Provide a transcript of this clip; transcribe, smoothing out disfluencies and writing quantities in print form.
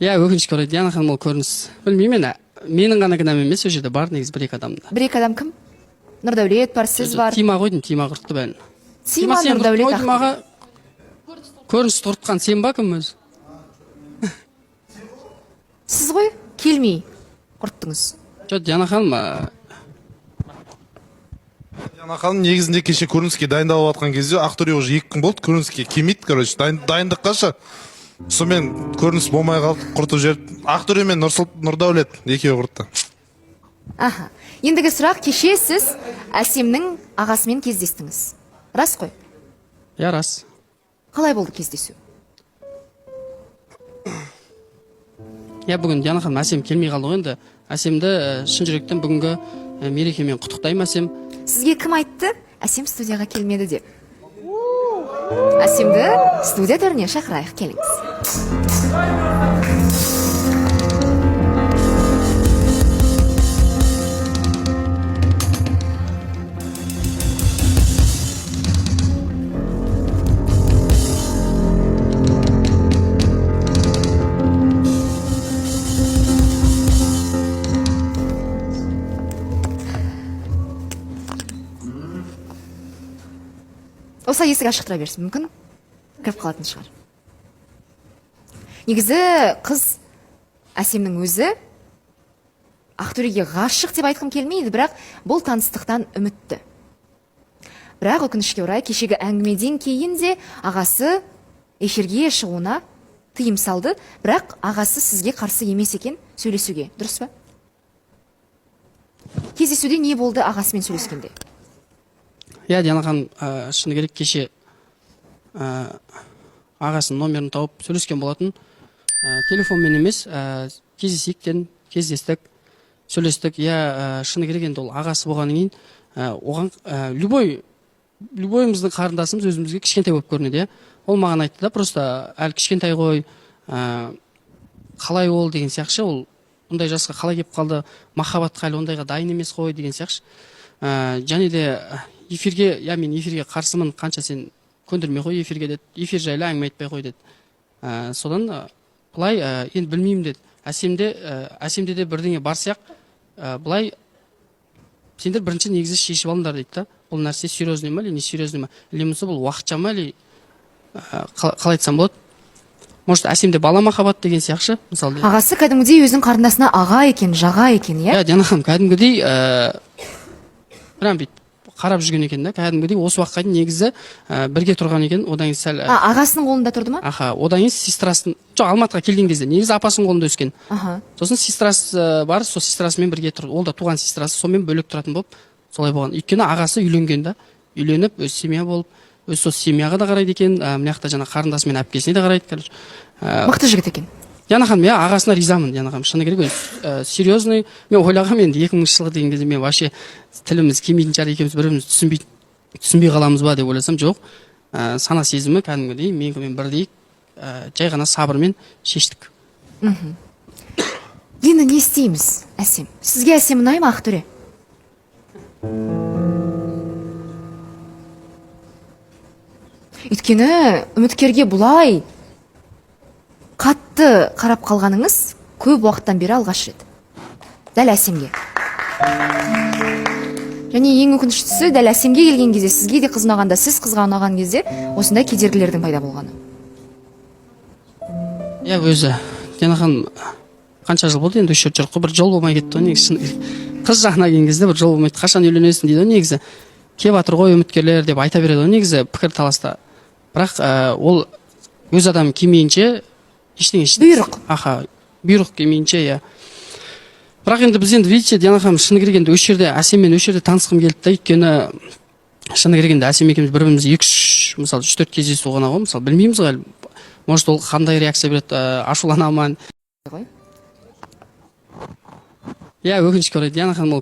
Иә, өкінішке орай, Диана ханым, ол көрініс, білмеймін енді, менің ғана кінәм емес, ол жерде бар негізі бір екі адам да. Бір екі адам кім? Нұрдәулет бар, сіз бар. Тима ғой деймін, Тима құртты бәрін. Тима, сен Нұрдәулет, құрттың ғой. Ақтөре. Тимаға көріністі құртқан сен ба, кім өзі? Сіз ғой келмей құрттыңыз. Жоқ, Диана ханым, Диана ханым, негізінде кеше көрініске дайындалып жатқан кезде Ақтөре уже 2 күн болды көрініске келмейді, короче, дайындыққа шы. Сонымен көрініс болмай қалды, құртып жіберді Ақтөре мен Нұрдәулет екеуі құртты. Аха, ендігі сұрақ: кеше сіз Әсемнің ағасымен кездестіңіз, рас қой? Иә, рас. Қалай болды кездесу? Иә, бүгін, Диана ханым, Әсем келмей қалды ғой енді. Әсемді шын жүректен бүгінгі мерекемен құттықтаймын, Әсем. Сізге кім айтты Әсем студияға келмеді деп? Әсемді студия төріне шақырайық, келіңіз. Осылай есік ашық тұра берсін, мүмкін кіріп қалатын шығар. Негізі қыз, Әсемнің өзі Ақтөреге ғашық деп айтқым келмейді, бірақ бұл таныстықтан үмітті. Бірақ өкінішке орай, кешегі әңгімеден кейін де ағасы эфирге шығуына тыйым салды. Бірақ ағасы сізге қарсы емес екен сөйлесуге, дұрыс па? Кездесуде не болды ағасымен сөйлескенде? Иә, Диана ханым, шыны керек, кеше ағасының номерін тауып сөйлескен болатын. Телефонмен емес, кездесейік дедім, кездестік, сөйлестік. Иә, шыны керек, енді ол ағасы болғаннан кейін оған любойымыздың қарындасымыз өзімізге кішкентай болып көрінеді, иә. Ол маған айтты да, просто әлі кішкентай ғой, қалай ол деген сияқты ше, ол бұндай жасқа қалай келіп қалды, махаббатқа әлі ондайға дайын емес қой деген сияқты ше. Және де эфирге, иә, мен эфирге қарсымын, қанша сен көндірмей қой эфирге деді, эфир жайлы әңгіме айтпай қой деді. Содан былай, енді білмеймін деді. Әсемде де бірдеңе бар сияқты. Былай сендер бірінші негізі шешіп алыңдар дейді да, бұл нәрсе серьезный ма или не серьезный ма, или болмаса бұл уақытша ма, или қалай айтсам болады, может, Әсемде бала махаббат деген сияқты ше, мысалы. Ағасы кәдімгідей өзінің қарындасына аға екен, жаға екен, иә? Иә, Диана ханым, кәдімгідей прям бүйтіп қарап жүрген екен да, кәдімгідей. Осы уақытқа дейін негізі бірге тұрған екен, одан кейін сәл А, ағасының қолында тұрды ма? Аха, одан кейін сестрасын, жоқ, Алматыға келген кезде негізі апасының қолында өскен. Сосын сестрасы бар, сол сестрасымен бірге тұрды, ол да туған сестрасы, сонымен бөлек тұратын болып солай болған. Өйткені ағасы үйленген да, үйленіп, өз семья болып, өз сол семьяға да қарайды екен, мына жақта жаңағы қарындасы мен әпкесіне де қарайды, короче. Мықты жігіт екен. Диана ханым, иә, ағасына ризамын, Диана ханым, шыны керек, өзі серьезный. Мен ойлағанмын енді 2000 жылғы деген кезде мен вообще тіліміз келмейтін шығар, екеуміз бір бірімізді түсінбей қаламыз ба деп ойласам, жоқ, сана сезімі кәдімгідей менікімен бірдей, жай ғана сабырмен шештік. Енді не істейміз, Әсем? Сізге Әсем ұнай ма, Ақтөре? Өйткені үміткерге бұлай қатты қарап қалғаныңыз көп уақыттан бері алғаш рет, дәл Әсемге. Және ең өкініштісі, дәл Әсемге келген кезде, сізге де қыз ұнағанда, сіз қызға ұнаған кезде осындай кедергілердің пайда болғаны. Иә, өзі, Диана ханым, қанша жыл болды енді осы жерде жүрік қой, бір жол болмай кетті ғой негізі. Шыны керек. Қыз жағына келген кезде бір жол болмайды. Қашан үйленесің дейді ғой негізі, келіп жатыр ғой үміткерлер деп айта береді ғой негізі пікір таласта. Бірақ ол өз адам келмейінше ештеңе Бұйрық. Аха, бұйрық келмейінше, иә. Бірақ енді біз енді, видите, Диана ханым, шыны керек, енді осы жерде Әсеммен осы жерде танысқым келді да. Өйткені шыны керек, енді Әсем екеуміз бір бірімізді екі үш, мысалы, үш төрт кездесу ғана ғой, мысалы, білмейміз ғой әлі, может, ол қандай реакция береді, ашулана ма? Ғой. Иә, өкінішке орай, Диана ханым, ол